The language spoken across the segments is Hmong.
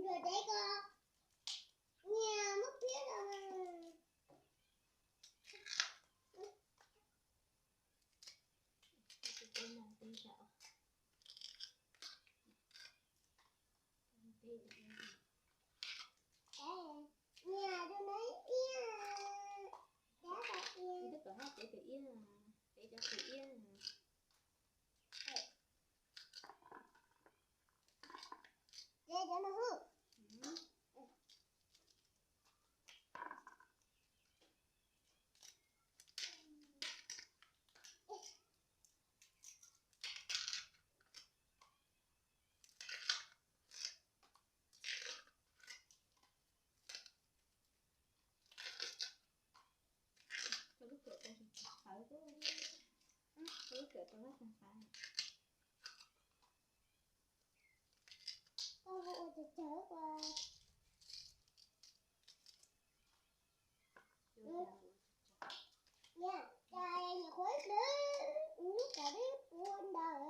Dev ko, nyias muab piab los. Nyias tus no ib, dab tau ib, peb cov tus ib, peb cov tus ib. Ces cov no hwj. Koj lub kawm rau sab tag qawv, koj lub kawm rau sab tag qawv. Koj ua ua tsawg tsawg ua. Yog, cas nyuam qhuav ib pliag, lub kawm twb puv ntawd.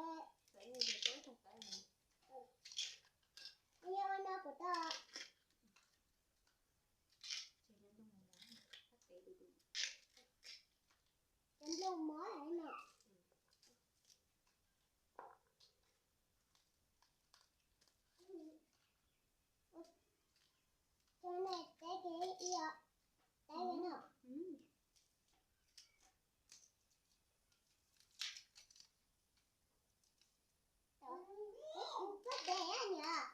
Yog ua no kuv tau. Cov nplooj mov no. Cov no teb kev ib os, teb kev no. Pob teb niam.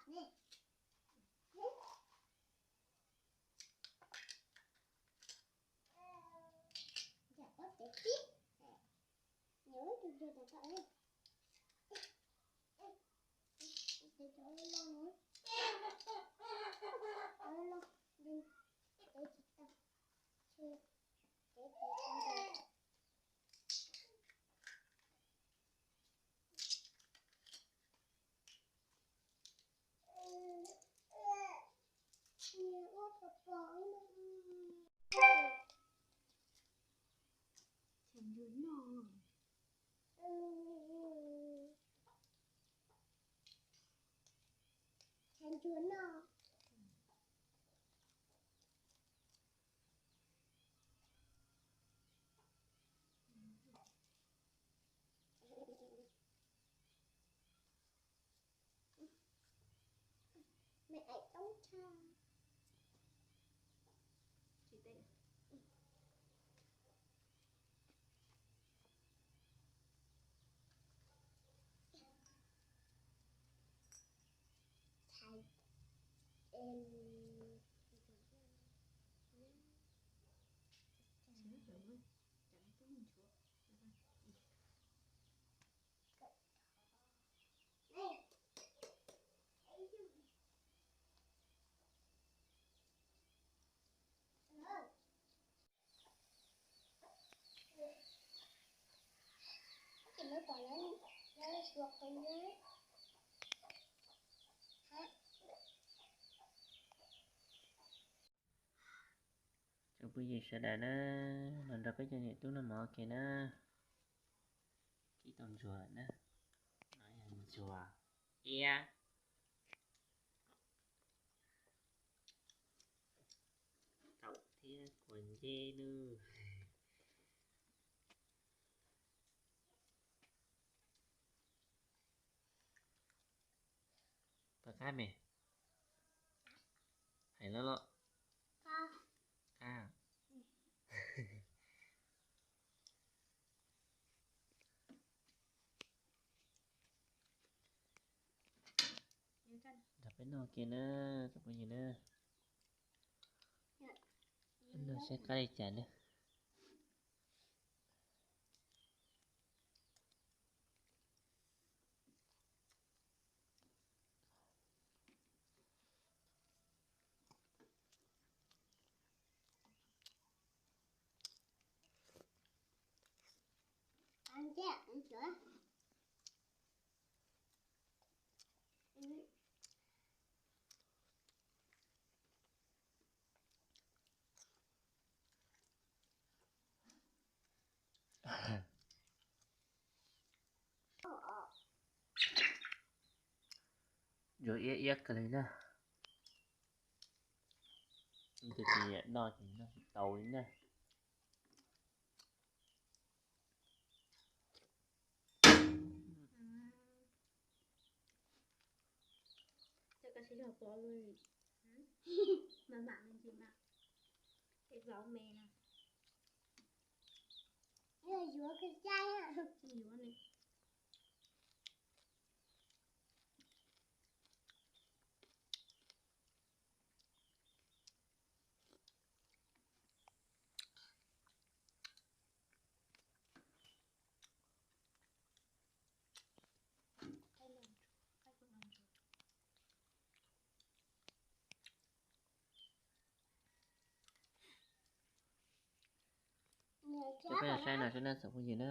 Yam pob teb tib. Nws ib tug dua tas tau. Tes cov loj loj, cov loj loj, tes tsis tau, tes tsis tau. Tshav ntuag noj. Tshav ntuag noj. Mày ạy tống cha. Thầy. Em. Tsoom phooj ywg sawv daws na, los nrog peb cov niam tub noj mov ua ke na. Kib tau ntsuag na, ntsuag iab, taum thiab kua nceb nawb. Pom qab me, hais loj loj. Qab. Nrog peb noj ua ke na, tsoom phooj ywg na. Noj saib qab li cas na. Ntsuag iab iab kawg li na. Ces tus niam noj ces noj tsis tau li na. Cov ko tsis yog pov li, mas mam me ntsis mas, es zaum me no. Yuav koj caij, yuav ne. Cov peb saib no saib na tsoom phooj ywg na.